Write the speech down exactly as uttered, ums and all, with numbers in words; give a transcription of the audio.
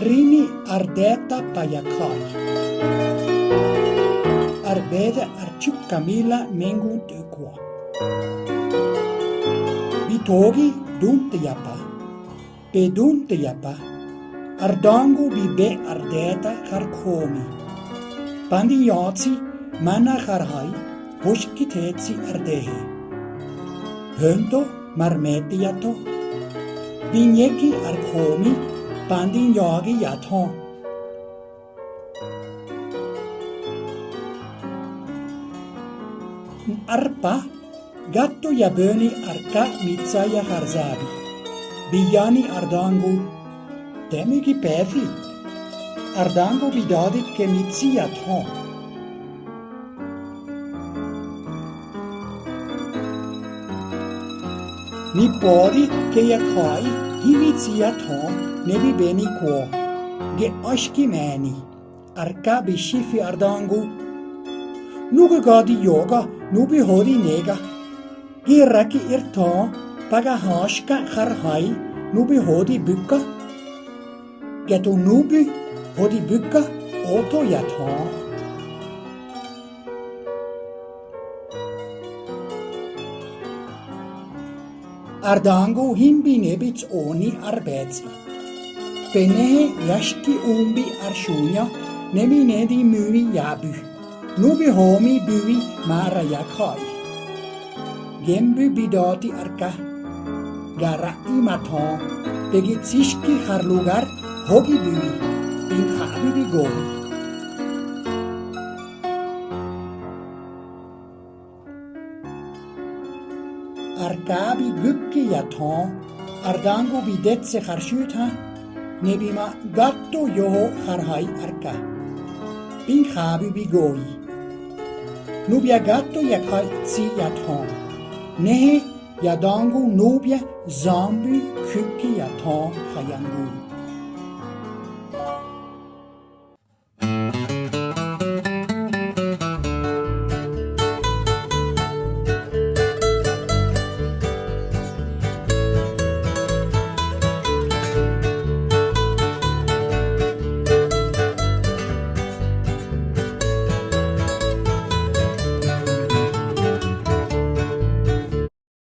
Rini ar de̱ta pa ya ja̱i. Ar ꞌbede ar Chukamila me nguntꞌu̱kwa. Bi thogi duntꞌu̱ ya pa. Bi duntꞌu̱ ya pa, ar da̱ngo bi be ar de̱ta har jomi. Pa ndi ñötsi, manꞌar ha̱i, hoxki the̱tsi ar dehe. Ho̱nto mar metꞌi ya tho. Bi ñeki ar jomi, pa ndi ña̱gi ya thö. Nꞌár pa, gato ya bo̱ni ar ka mi tsa ya har zabi. Bi yani ar da̱ngo, te̱mi gi pe̱fi. Ar da̱ngo bi da̱di ke mi tsi ya thö. Mi pödi ke ya jöꞌi himi tsi yá thö, ne bi beni kwo, ge a̱xki me̱ni. Ar ka bi xifi ar da̱ngo, nuꞌge ga di yoga, nubi hodi nega. Gi raki ir thö, pa ga höxka har ha̱i, nubi hodi bu̱ka. Geto nubi hodi bu̱ka, otho ya thö. Ar da̱ngo himbi ne bi tsꞌoni ár ꞌbe̱tsꞌi. Penehe ya xki umbi ar xuña, ne mi ne di mu̱i ya ꞌbu̱. Nubi homi bu̱i maꞌra ya ja̱ꞌi. Ge mbu̱ bi da̱ti ar ka. Ga ꞌraꞌi ma thö, pe gi tsixki har lugar hogi bu̱i, bi njabi bi gohi. Ar ka bi gu̱ki ya thö, ar da̱ngo bi detse̱ har xu̱tha, ne bi ma gato yoho har ha̱i ar ka. Bi njabi bi goyi. Nubya gato ya ja̱ꞌi tsi ya thö, nehe ya da̱ngo nubya za̱mbi ju̱ki ya thö ha ya ngu.